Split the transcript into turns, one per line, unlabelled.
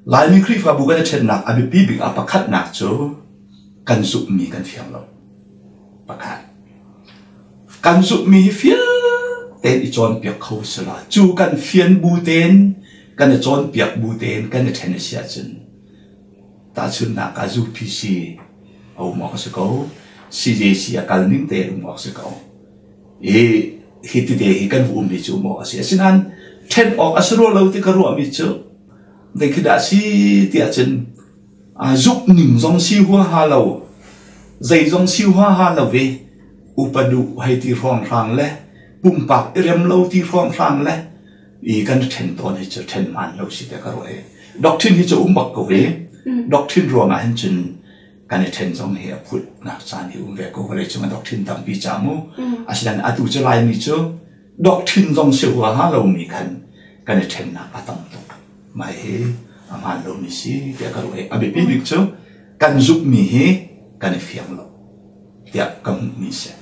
Laimi Khrihfabu kan i ṭhennak a biapi bik ah pakhatnak cu kan zumhmi kan fiang lo. Pakhat. Kan zumhmi hi fiang tein i cawnpiak kho si la. Cu kan fian bu tein, kan i cawnpiak bu tein kan i ṭhen a si ahcun tahchunhnak ah UPC a um awk a si ko. CJC a kal ning tein um awk a si ko. I hi tite hi kan um hi cu um awk a si. Asinain ṭhen awk a si rua lo ti ka ruahmi cu Zei khi dah a si tiah cun zuk ning zong si huaha lo, zei zong si huaha lo i upa duh hei ti hrawnghrang le pumpak i rem lo ti hrawnghrang le i kan ṭhen tawn hi cu ṭhen hmaan lo si tiah ka ruah i doctrine hi cu um bak ko i doctrine ruangah hin cun kan i ṭhen zong hi a phutnak caan hi um ve ko. Vawlei cung ah doctrine tampi ca mu. Asinain atu cu Laimi cu Doctrine zong si huaha lomi khan kan i ṭhennak a tam tuk. Mah hi a hmaan lomi si tiah ka ruah i a biapi bik cu kan zumhmi hi kan i fiang lo tiah ka hmuhmi si.